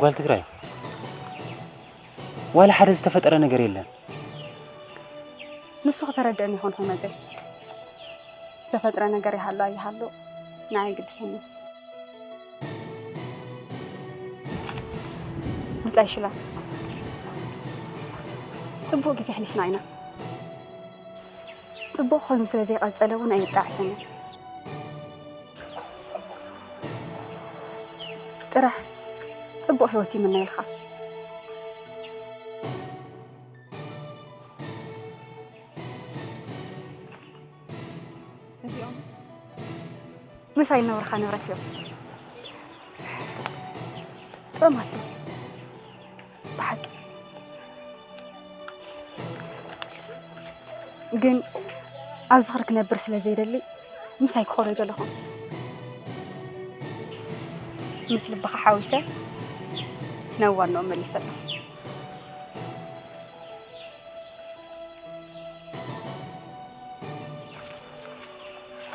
ጓል ትግራይ፣ ዋላ ሓደ ዝተፈጠረ ነገር የለን። ንሱ ክተረድእን ይኾንኹም መፀይ። ዝተፈጥረ ነገር ይሃሉ ኣይሃሉ ንዓይ ግድሰኒ። ብጻይ ሽላ፣ ጽቡቕ ግዜ ኣሕሊፍና ኢና። ጽቡቕ ኮይኑ ስለ ዘይቐጸለ እውን ኣየጣዕሰንን። ጥራሕ ጽቡቕ ህይወት ይምነየልካ። እዚኦም ምሳይ ዝነበርካ ንብረት እዮም። ጥዑማት እዮም ብሓቂ። ግን ኣብ ዝኽሪ ክነብር ስለ ዘይደሊ ምሳይ ክኾኑ ኣይደለኹን። ምስ ልብኻ ሓዊሰ ናብ ዋናኦም መሊሰ ኣለኹ።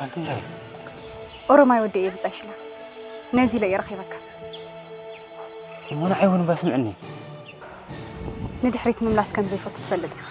ኣልትንዳይ። ኦሮማይ ወዲ እየ ብጻይ ሽላ። ነዚ ኢለ እየ ረኺበካ። እሞ ንዓይ እውን እባ ስምዕኒ። ንድሕሪት ምምላስ ከም ዘይፈቱ ትፈልጥ ኢኻ።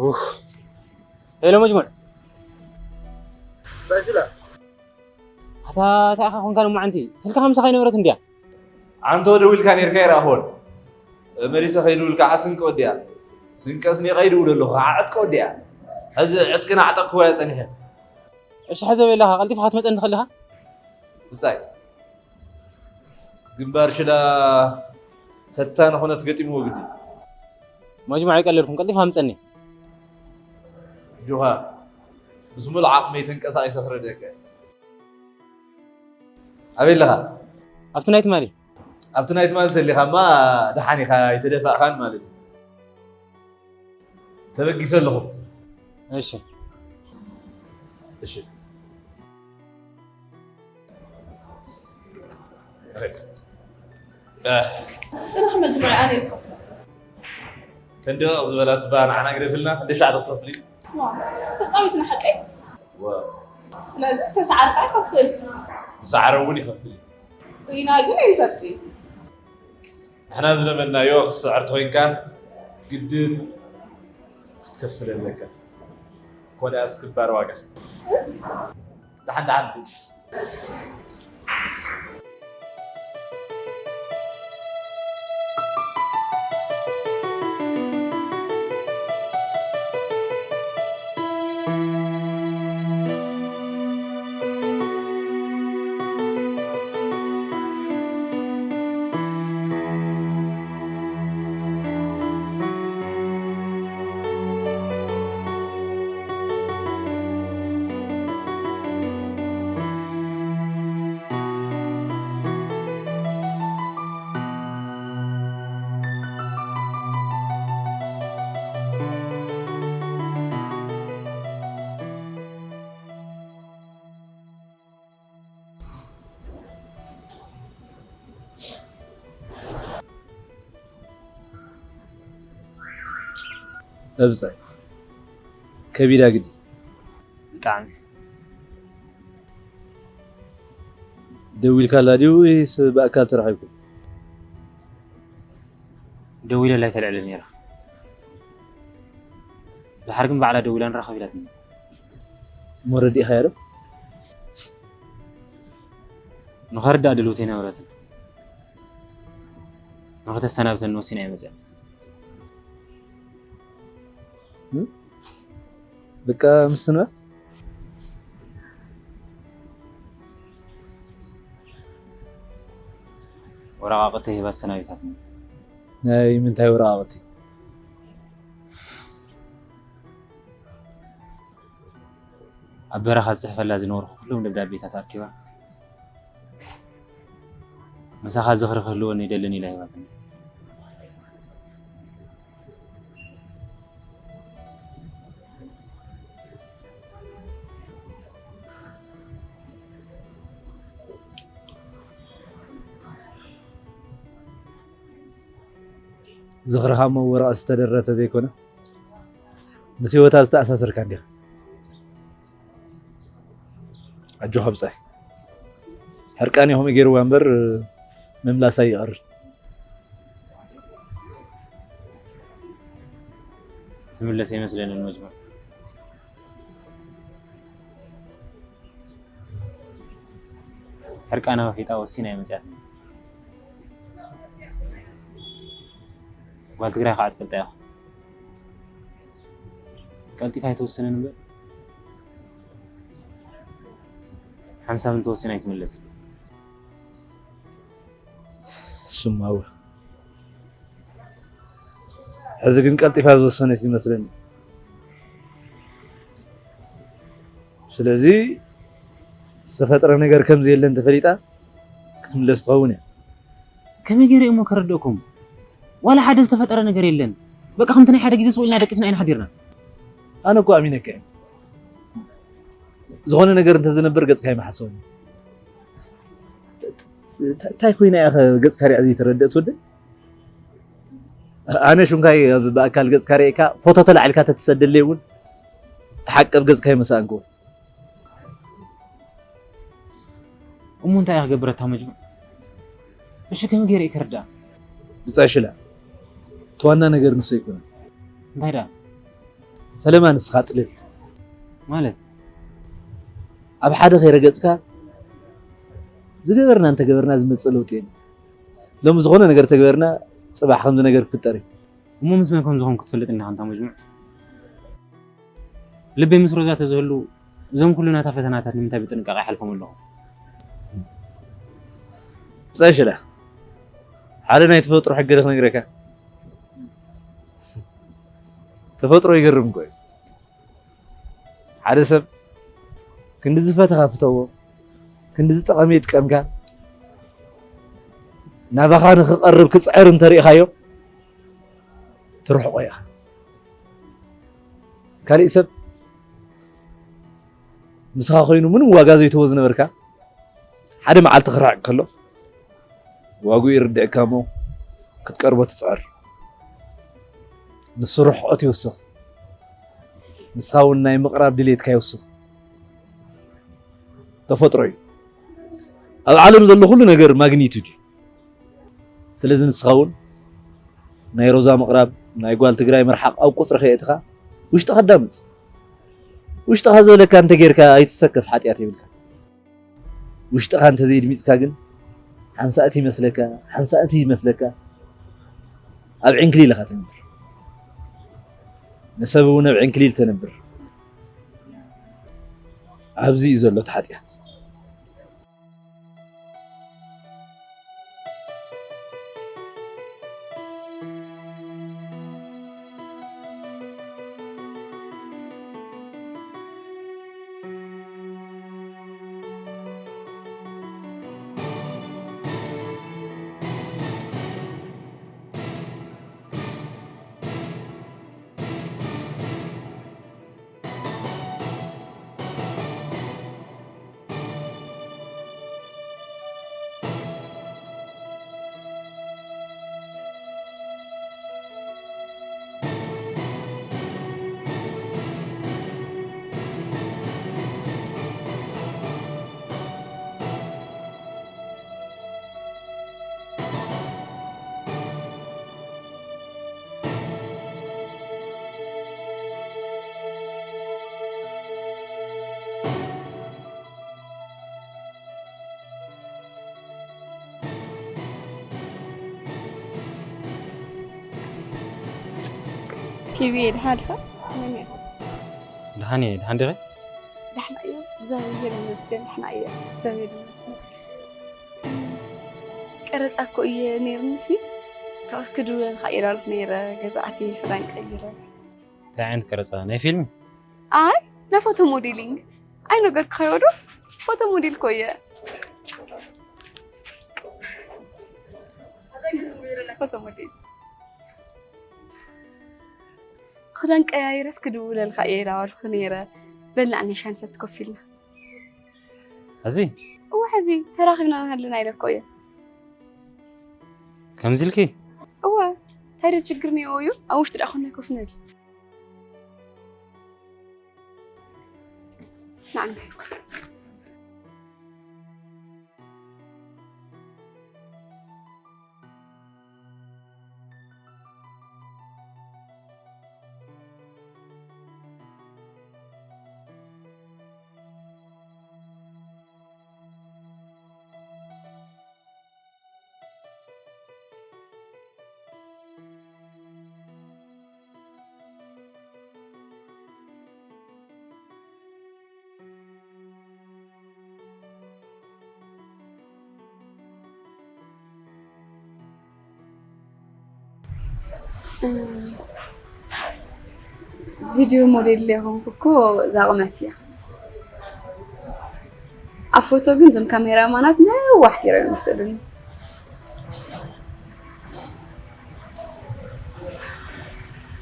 ኡፍ። ሄሎ መጅሙዕ። ኣታ እንታይ ኢኻ ኮንካ ሎማዓንቲ? ስልክኻ ምሳኻ ኣይነበረትን ድያ? ኣንቶ ደዊልካ ኔርካ ይረኣኽዎን። መሊሰ ከይድውል ከዓ ስንቂ ወዲኣ። ስንቀስ ኔቀ ይድውል ኣለኹ ከዓ ዕጥቂ ወዲኣ። ሕዚ ዕጥቂ ናዕጠቅክዎ እየ ጸኒሐ። እሺ፣ ሕዚ ኣበይ ኣለኻ? ቀልጢፍካ ክትመጸኒ ትኽእል ኢኻ? ብጻይ። ግንባር ሽላ ፈታኒ ኩነት ገጢምዎ ግዲ። መጅሙዕ ኣይቀለድኩን፣ ቀልጢፍካ ምጸኒ። ጆሃ፣ ምስ ሙሉእ ዓቕመይ ተንቀሳቒሰ ክረድአካ እየ። ኣበይ ኣለኻ? ኣብቲ ናይ ትማሊ። ኣብቲ ናይ ትማሊ ተሊኻማ ደሓን ኢኻ፣ ኣይተደፋእኻን ማለት እዩ። ተበጊሰ ኣለኹ። እሺ። እሺ። ጽናሕ መጅሙዕ ኣነ ዝኸፍሎ። ክንዲ ዝበላ ስባ ንዓና ግደፍልና። ክንዲ ሻዕ ትኸፍሊ? ተፃዊትና ሓቀይ። ስለዚ ዝተሰዓርካ ይኸፍል። ዝሰዓረ እውን ይኸፍል። ሪና ግን ኣይንፈልጥ እዩ። ንሕና ዝለመድናዮ ክስዕር ተኮይንካ ግድን ክትከፍል ኣለካ። ኮዳስ ክባር ዋጋ ደሓን ደሓን እብዛይ ከቢዳ ግዲ ብጣዕሚ። ደዊልካላ ድዩ ወይስ ብኣካል ተራኺብኩም? ደዊለላ ኣይተልዕልን ነይራ። ድሓር ግን ባዕላ ደዊላ ንራኸብ ኢላትኒ። እሞ ረዲእኻያ ዶ? ንኸርዳእ ድልውቲ ኣይነበረትን። ንኽተሰናብተኒ ወሲና እየ መፅያ። በቃ ምስንባት ወረቓቕቲ ሂባ ኣሰናቢታትኒ። ናይ ምንታይ ወረቓቕቲ? ኣብ በረኻ ዝፅሕፈላ ዝነበርኩ ኩሎም ደብዳቤታት ኣኪባ ምሳኻ ዝኽሪ ክህልወኒ ይደልን ኢላ ሂባትኒ። ዝኽርኻ እሞ ወረቐት ዝተደረተ ዘይኮነ ምስ ህይወታ ዝተኣሳሰርካ እንዲኻ። ኣጆኻ ብጻይ። ሕርቃን ኢኹም ገይርዋ እምበር ምምላስ ኣይቐርን። ትምለስ ኣይመስለንን መጅሙዕ። ሕርቃና ውሒጣ ወሲና እየ መፅያትኒ። ጓል ትግራይ ከዓ ትፈልጣ ኢኻ። ቀልጢፋ ኣይትወስንን እምበር ሓንሳብ እንተወሲና ኣይትምለስን። ስማወ ሕዚ ግን ቀልጢፋ ዝወሰነት ይመስለኒ። ስለዚ ዝተፈጥረ ነገር ከም ዘየለ እንተፈሊጣ ክትምለስ ትኸውን እያ። ከመይ ገይረ እሞ ከረድእኩም? ዋላ ሓደ ዝተፈጠረ ነገር የለን። በቃ ከምቲ ናይ ሓደ ግዜ ስቕ ኢልና ደቂስና ኢና ሓዲርና። ኣነ እኮ ኣሚነካ እየ። ዝኾነ ነገር እንተዝነብር ገጽካ ይመሓሰወኒ። እንታይ ኮይና እያ ገጽካ ሪኣ ዘይተረድእ ትወደ? ኣነ ሽንኳይ ብኣካል ገጽካ ሪእካ ፎቶ ተላዒልካ ተትሰደለይ እውን ተሓቀብ ገጽካ ይመሳእንክዎ። እሞ እንታይ እያ ክገብረታ መጅሙዕ? እሺ ከመይ ገይረ እየ ከርድኣ? ብጻይ ሽላ እቲ ዋና ነገር ንሱ ኣይኮነን። እንታይ ደኣ? ፈለማ ንስኻ ጥልል ማለት ኣብ ሓደ ከይረገጽካ ዝገበርና እንተገበርና ዝመጽእ ለውጢ የለን። ሎሚ ዝኾነ ነገር ተገበርና ጽባሕ ከምዚ ነገር ክፍጠር እዩ። እሞ ምስ መን ከም ዝኾንኩ ትፈልጥ እንዲኻ እንታ መጅሙዕ? ልበይ ምስ ሮዛ ተዝህሉ እዞም ኩሉ ናታ ፈተናታት ንምንታይ ብጥንቃቄ ይሓልፎም ኣለኹ? ብጻይ ሽላ ሓደ ናይ ተፈጥሮ ሕጊ ዶ ክነግረካ? ተፈጥሮ ይገርም እኮ እዩ። ሓደ ሰብ ክንዲ ዝፈተኻ ፍተዎ፣ ክንዲ ዝጠቐመ ይጥቀምካ፣ ናባኻ ንኽቐርብ ክጽዕር እንተሪእኻዮ ትርሕቆ ኢኻ። ካሊእ ሰብ ምሳኻ ኮይኑ ምንም ዋጋ ዘይትህቦ ዝነበርካ ሓደ መዓልቲ ክርሕቅ ከሎ ዋግኡ ይርድእካ እሞ ክትቀርቦ ትጽዕር። ንሱ ርሕቀት ይውስኽ፣ ንስኻ እውን ናይ ምቕራብ ድሌትካ ይውስኽ። ተፈጥሮ እዩ። ኣብ ዓለም ዘሎ ኩሉ ነገር ማግኒቱድ እዩ። ስለዚ ንስኻ እውን ናይ ሮዛ ምቕራብ፣ ናይ ጓል ትግራይ ምርሓቕ ኣብ ቁፅሪ ከየእትኻ ውሽጥኻ ኣዳምፅ። ውሽጥኻ ዝበለካ እንተጌርካ ኣይትሰከፍ፣ ሓጢኣት የብልካ። ውሽጥኻ እንተዘይድሚፅካ ግን ሓንሳእቲ ይመስለካ፣ ሓንሳእቲ ይመስለካ ኣብ ዕንክሊል ኢኻ ተንብር። ንሰብ እውን ኣብ ዕንክሊል ተንብር። ኣብዚ እዩ ዘሎ እቲ ሓጢኣት። ኪቢ፣ ደሓን ዲኻ? መን ኢኻ? ደሓን እየ፣ ደሓን ዲኺ? ደሕና እየ፣ እግዚኣብሔር ይመስገን። ደሕና እየ፣ እግዚኣብሔር ይመስገን። ቀረፃ እኮ እየ ነይርኒ ሲ፣ ካብኡ ክድውለልካ ኢለ ኣለኹ ነይረ፣ ገዛ ኣትየ ክዳን ቀይረ። እንታይ ዓይነት ቀረፃ? ናይ ፊልም? ኣይ፣ ናይ ፎቶ ሞዴሊንግ። ኣይነገርኩኻዮ ዶ? ፎቶ ሞዴል እኮ እየ። ፎቶ ሞዴል። ክዳን ቀያይረስ ክድውለልካ እየ ኢለ ኣዋልኩ ነይረ። በል ንኣኒ ሻሂ ንሰቲ ኮፍ ኢልና። ሕዚ? እወ፣ ሕዚ ተራኺብና ንሃለና ኢለ እኮ እየ። ከምዚ ኢልኪ? እወ፣ እንታይ ዶ ችግር እኒኦ እዩ? ኣብ ውሽጢ ደኣ ኮነ ኮፍ ንብል። ንዓና። ቪድዮ ሞዴል ዘይኮንኩ እኮ እዛ ቁመት እያ። ኣብ ፎቶ ግን እዞም ካሜራማናት ነዋሕ ገይሮም እዮም ዝስእሉኒ።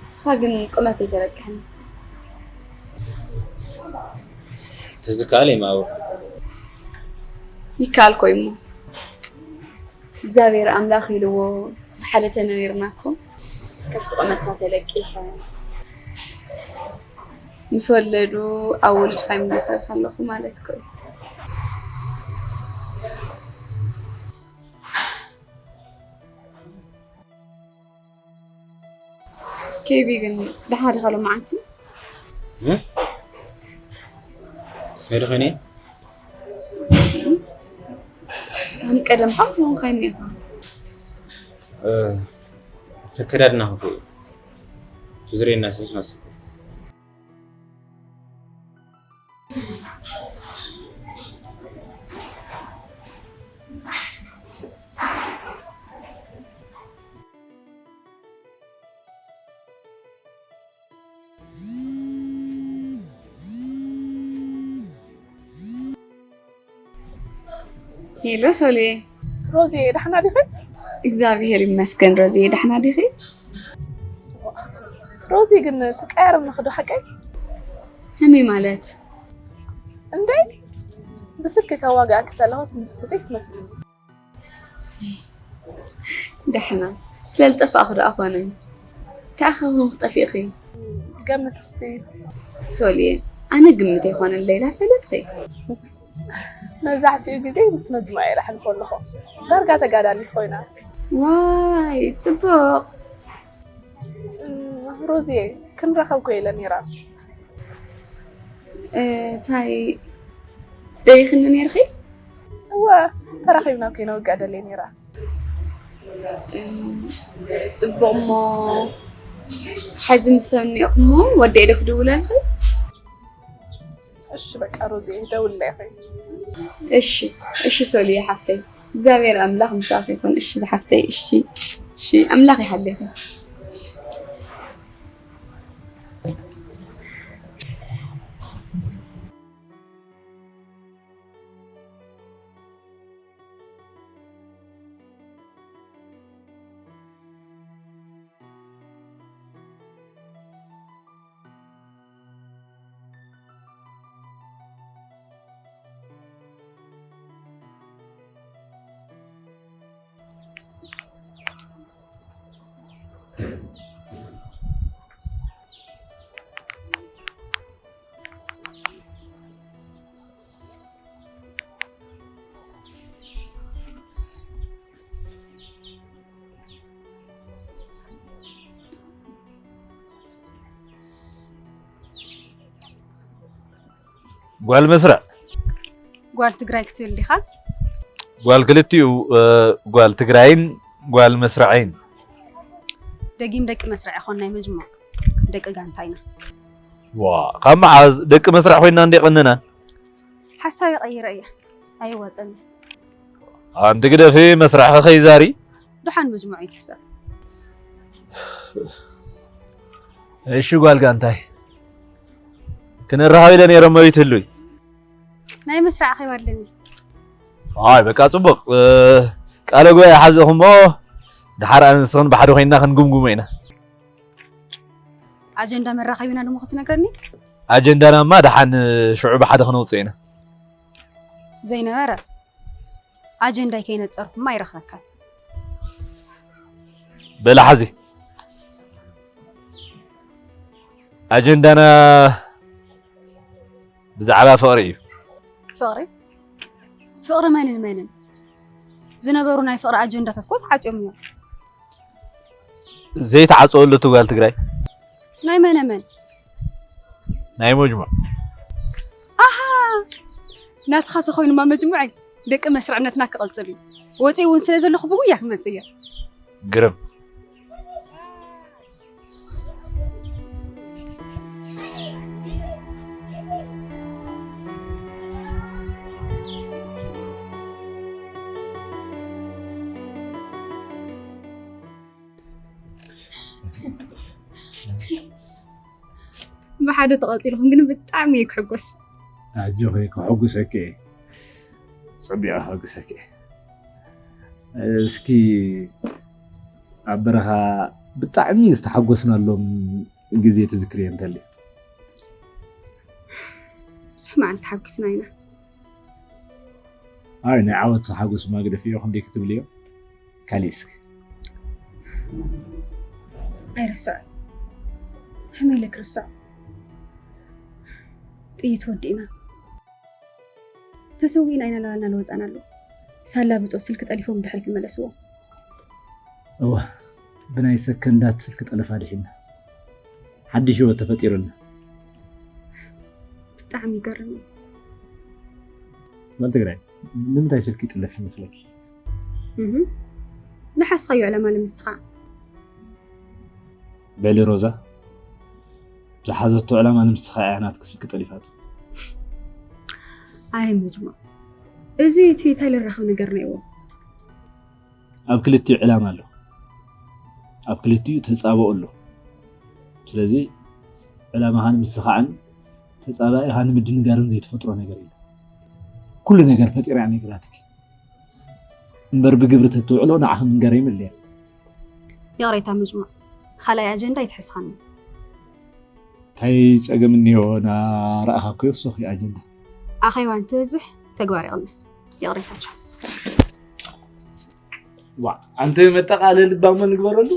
ንስኻ ግን ቁመት ኣይተለቅሕን። ተዝከኣል እየ ማእወ። ይከኣል ኮይ እሞ። እግዚኣብሔር ኣምላኽ ኢልዎ ብሓደ ተነቢርና እኮ፣ ከፍቲ ቆመትካ ተለቂሐ፣ ምስ ወለዱ ኣብ ወለድኻ ይምለሰልካ ኣለኹ ማለት እኮ እዩ። ኬቢ ግን ደሓን ዲኻ ሎማዓንቲ? እም? ከመይ ዶ ኾይነ? ከም ቀደምካስ ይኾንካ እኒኻ። እ፣ ተከዳድና እኮ እዩ። ብዙርየና ስልክ መስል። ሄሎ ሶሌ። ሮዚ፣ ደሕና ዲኺ? እግዚኣብሔር ይመስገን ሮዚ፣ ደሕና ዲኺ? ሮዚ፣ ግን ትቀያየርምኒ ዶ ሓቀይ? ከመይ ማለት? እንዴ፣ ብስልኪ ከዋግኣኪ ከለኹስ ንስኺ ዘይትመስልኒ። ደሕና ስለ ዝጠፋእኹ ደኣ ኮነ። እንታይ ከ ኮንኩ ጠፊእኺ? ገምት እስቲ። ሶልየ፣ ኣነ ግምት ኣይኮነለይ፣ ላፈለጥኺ። መብዛሕትኡ ግዜ ምስ መጅሙዕ እየ ላሕልፎ ኣለኹ። ዳርጋ ተጋዳሊት ኮይና። ዋይ፣ ጽቡቕ። እም፣ ሮዝየ፣ ክንራኸብ ኮ ኢለ ነይራ። እ፣ እንታይ ደሊኽኒ ነይርኺ? እወ፣ ተራኺብና እኮ ነውግዕ ደልየ ነይራ። እም፣ ጽቡቕ እሞ፣ ሕዚ ምስ ሰብ እኒኦኹሞ ወዲኤ ዶ ክድውለልኺ? እሺ፣ በቃ ሮዝየ፣ ደውልለይ ኢኺ። እሺ፣ እሺ ሶልየ ሓፍተይ፣ እግዚኣብሔር ኣምላኽ ምሳኺ ይኹን። እሺ ዝሓፍተይ፣ እሺ፣ እሺ፣ ኣምላኽ ይሓልኺ። ጓል መስርዕ። ጓል ትግራይ ክትብል ዲኻ? ጓል ክልቲኡ፣ እ፣ ጓል ትግራይን ጓል መስርዐይን። ደጊም ደቂ መስርዕ ይኾን ናይ መጅሙዕ ደቂ ጋንታ ኢና። ዋ፣ ካብ መዓዝ ደቂ መስርዕ ኮይና እንደ ቀንና? ሓሳብ ቀይረ እየ። ኣይዋፀኒ። ኣንቲ ግደፊ መስርዕኺ ከይዛሪ። ደሓን መጅሙዕ ይትሕሰብ። እሺ ጓል ጋንታይ። ክንራኸብ ኢለ ነይረ መዊት ህሉይ። ናይ መስርዕ ኣኼባ ኣለኒ። ኣይ በቃ ጽቡቕ። እ፣ ቃለ ጉባኤ ሓዝእኹሞ ድሓር ኣነ ንስኽን ብሓደ ኮይንና ክንጉምጉሞ ኢና። ኣጀንዳ መራኸቢና ድሞ ክትነግረኒ? ኣጀንዳናማ ደሓን ሽዑ ብሓደ ክነውፅኦ ኢና። ዘይነበረ ኣጀንዳይ ከይነፀርኩማ ኣይረኽበካን። በላ ሓዚ ኣጀንዳና ብዛዕባ ፍቕሪ እዩ። ፍቕሪ? ፍቕሪ መንን መንን? ዝነበሩ ናይ ፍቕሪ ኣጀንዳታት እኮ ተዓፅዮም እዮም። ዘይተዓፀወሉ እቲ ጓል ትግራይ? ናይ መነ መን? ናይ መጅሙዕ። ኣሃ! ናትኻ ተኾይኑማ መጅሙዐይ፣ ደቂ መስርዕነትና ክቕፅል እዩ። ወፂኡ እውን ስለ ዘለኹ ብጉያ ክመፅእ እየ። ግርም። ብሓደ ተቐፂልኩም ግን ብጣዕሚ እየ ክሕጎስ። ኣጆኺ፣ ከሐጉሰኪ እየ። ጸቢቐ ከሐጉሰኪ እየ። እስኪ ኣብ በረኻ ብጣዕሚ ዝተሓጎስናሎም ግዜ ትዝክርዮ እንተልዩ? ብዙሕ መዓልቲ ተሓጒስና ኢና። ኣይ፣ ናይ ዓወት ሓጎስ ማግደፍዮ ክንደይ ክትብልዮ? ካሊእ እስኪ። ኣይርስዖ። ከመይ ኢለ ክርስዖ? ጥይት ወዲእና። ተሰዊእና ኢና ናባና ለወፃና ኣሎ። ሳላ ብፆት ስልኪ ጠሊፎም ድሕሪት ዝመለስዎ። እወ፣ ብናይ ሰከንዳት ስልኪ ጠለፋ ድሒና። ሓድሽ ህይወት ተፈጢሩልና። ብጣዕሚ ይገርም እዩ። ጓል ትግራይ፣ ንምንታይ ስልኪ ይጥለፍ ይመስለኪ? እህ፣ ዝሓዝካዮ ዕላማ ንምስኻዕ። በሊ ሮዛ፣ ዝሓዘቶ ዕላማ ንምስኻዕ እያ ናትኪ ስልኪ ጠሊፋቶ። ኣይ መጅሙዕ፣ እዚ እቲ እንታይ ልራኸብ ነገር ነይዎ? ኣብ ክልቲኡ ዕላማ ኣሎ። ኣብ ክልቲኡ ተጻብኦ ኣሎ። ስለዚ ዕላማኻ ንምስኻዕን ተጻባኢኻ ንምድንጋርን ዘይትፈጥሮ ነገር የለን። ኩሉ ነገር ፈጢራ እያ ነግራትኪ። እምበር ብግብሪ ተትውዕሎ ንዓኺ ምንጋር የምልያ። ይቕሬታ መጅሙዕ፣ ካልኣይ ኣጀንዳ ኣይትሕስኻኒ። እንታይ ጸገም እኒኦ? ናረኣኻ እኮ ይወሰኹ ኣጀንዳ። ኣኼባ እንትበዝሕ ተግባር ይቕንስ። ይቕሬታቸው። ዋ፣ ኣንተ መጠቓለሊ ባሞ ንግበረሉ።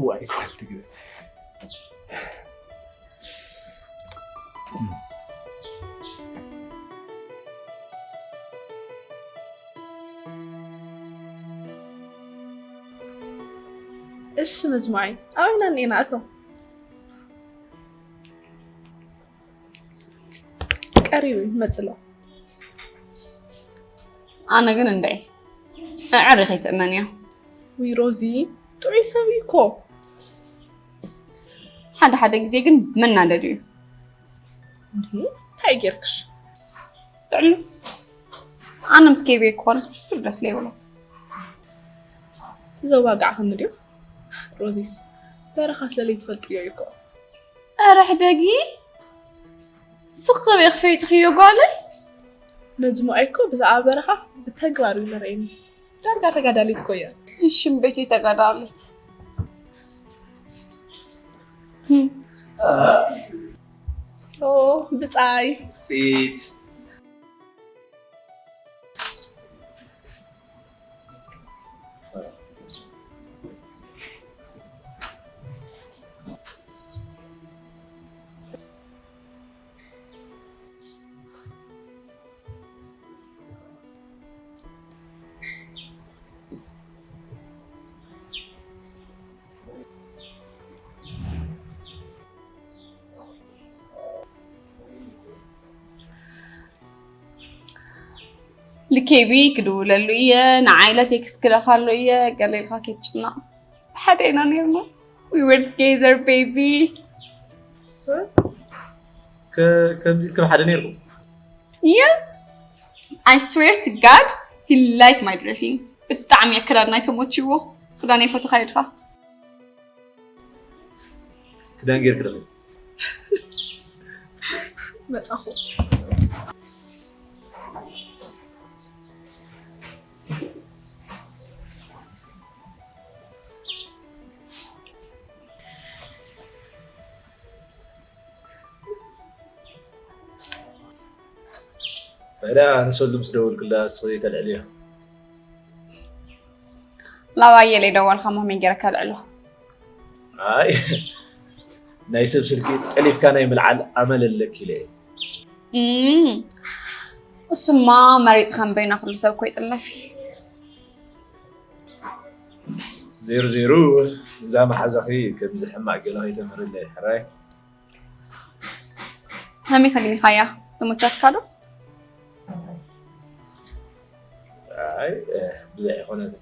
ዋይ ጓል ትግረ። እሺ መጅሙዓይ፣ ኣበይና እኒኤና እቶም ቀሪቡ ይመፅሎ። ኣነ ግን እንደ ኣዕሪ ከይትእመንዮ። ዊ ሮዚ፣ ጥዑይ ሰብ እዩ እኮ። ሓደ ሓደ ግዜ ግን መናደድ እዩ። እንዲ እንታይ ጌርክሽ? ጥዕሉ ኣነ ምስ ኬቤ ክኾንስ ብሱር ደስ ለይብሎ። ትዘዋጋዕኽኒ ድዩ? ሮዚስ በረኻ ስለለይ ትፈልጥዮ እዩ እኮ። ኧረ ሕደጊ ስኽብ ኢኽፈይጥኽዮ ጓለይ። መጅሙዓይ እኮ ብዛዕባ በረኻ ብተግባር እዩ ለረእየኒ። ዳርጋ ተጋዳሊት እኮ እያ። እሽም ቤት ተጋዳሊት። ኦ ብጻይ ፂት ልኬቢ ክድውለሉ እየ፣ ንዓይለ ቴክስት ክለኻሉ እየ። ገለ ኢልካ ከይትጭነቕ። ሓደ ኢና ነርና። We were together baby። ከምዚ ኢልኩም ሓደ ነርኩም? Yeah. I swear to God, he like my dressing. ብጣዕሚ እየ ክዳን ናይ ተሞችዎ። ክዳን ይፈትኻ ኢድኻ። ክዳን ጌርክ ዶ? መጻኹ። ታዲያ ንሰሉ ምስ ደወልኩላ ንስኺ ተልዕልዮ። ላባየ ለይደወልካ ሞሚ ገይረ ከልዕሎ። ኣይ ናይ ሰብ ስልኪ ጠሊፍካ ናይ ምልዓል ኣመል ኣለኪ ኢለ እየ። እም፣ እሱማ መሪፅካ እምበይና ኩሉ ሰብ እኮ ይጥለፍ። ዜሩ ዜሩ እዛ መሓዛኺ ከምዚ ሕማቕ ገለ ከይተምህርለይ ሕራይ። ከመይ ከግኒኻያ? ተመቻትካ ዶ? ኣይ ብዙሕ ይኮነት።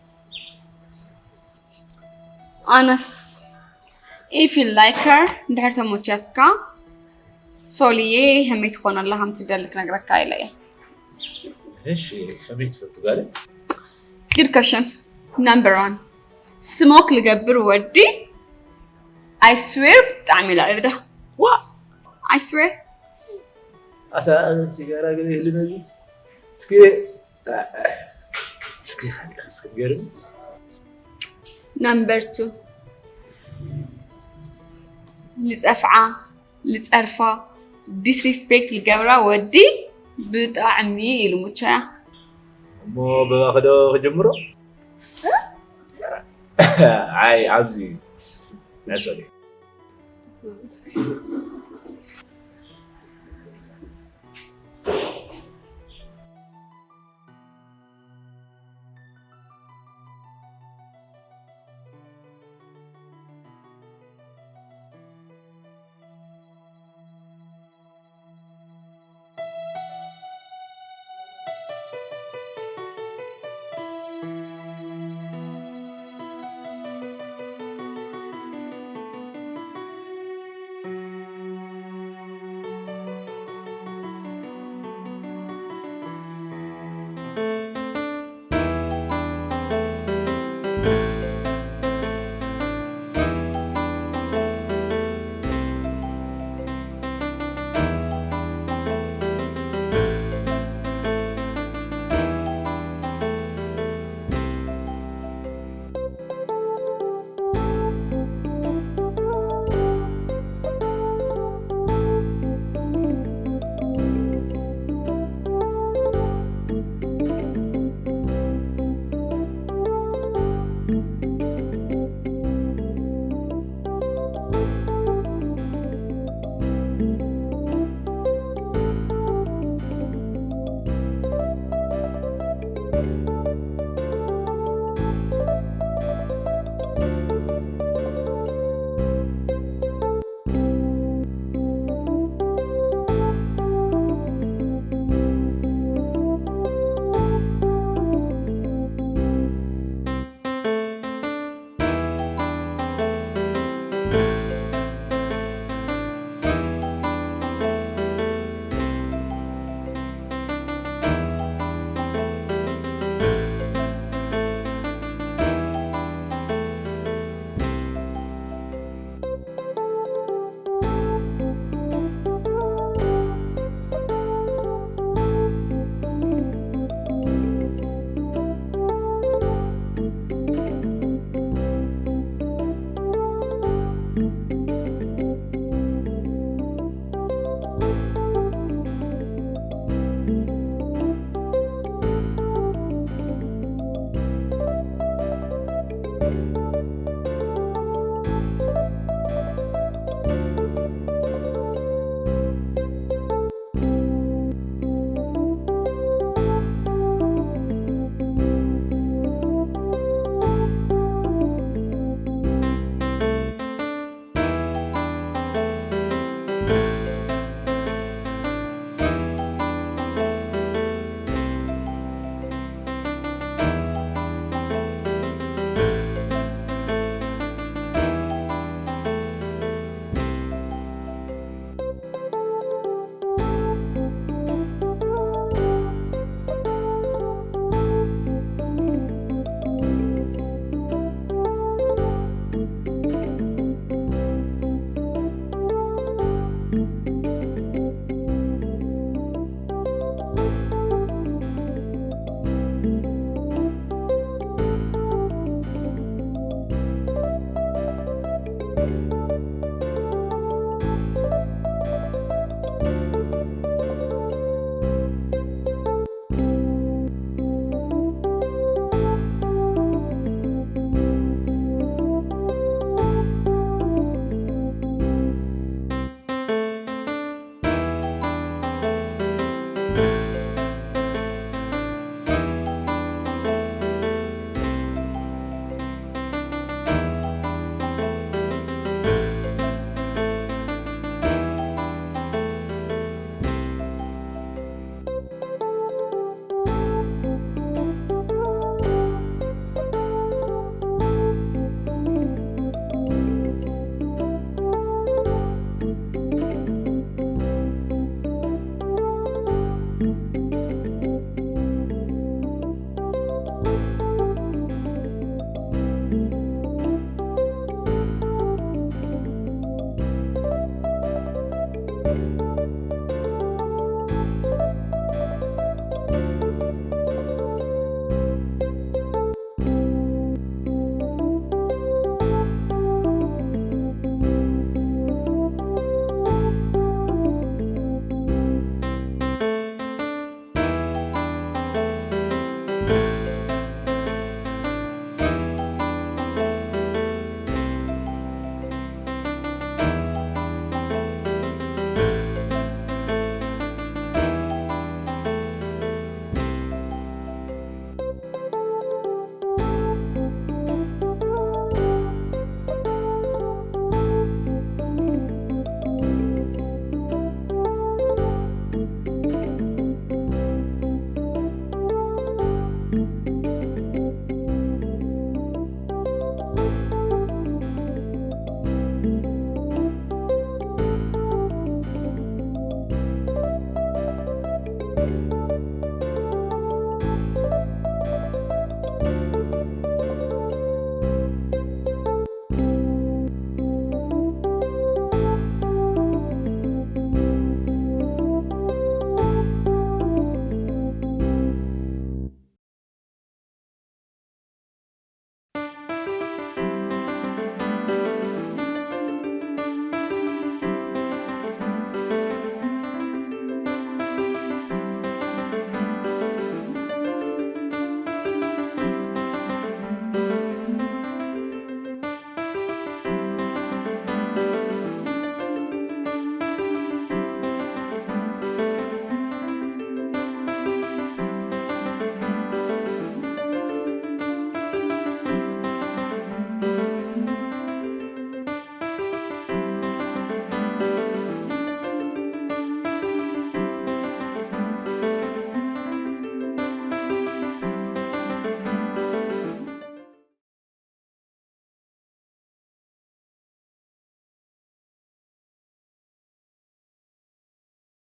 ኣነስ if you like her እንድሕር ተመቻትካ ሶልዬ ከመይ ትኾነላ ከም ትደሊ ክነግረካ ኢለ እየ። እሺ ከመይ ትፈልጥ ጓለይ? Good question. Number one. ስሞክ ልገብር ወዲ I swear ብጣዕሚ ለዕብዳ። ዋ I swear ኣታ ሲጋራ ግን ይህልነዚ እስኪ እስኪ እስኪ ገርም Number two. ልፀፍዓ ልፀርፋ disrespect ልገብራ ወዲ ብጣዕሚ ኢሉ ሙቻያ። እሞ በባኸዶ ክጀምሮ ኣይ ኣብዚ ናይ ሶሊ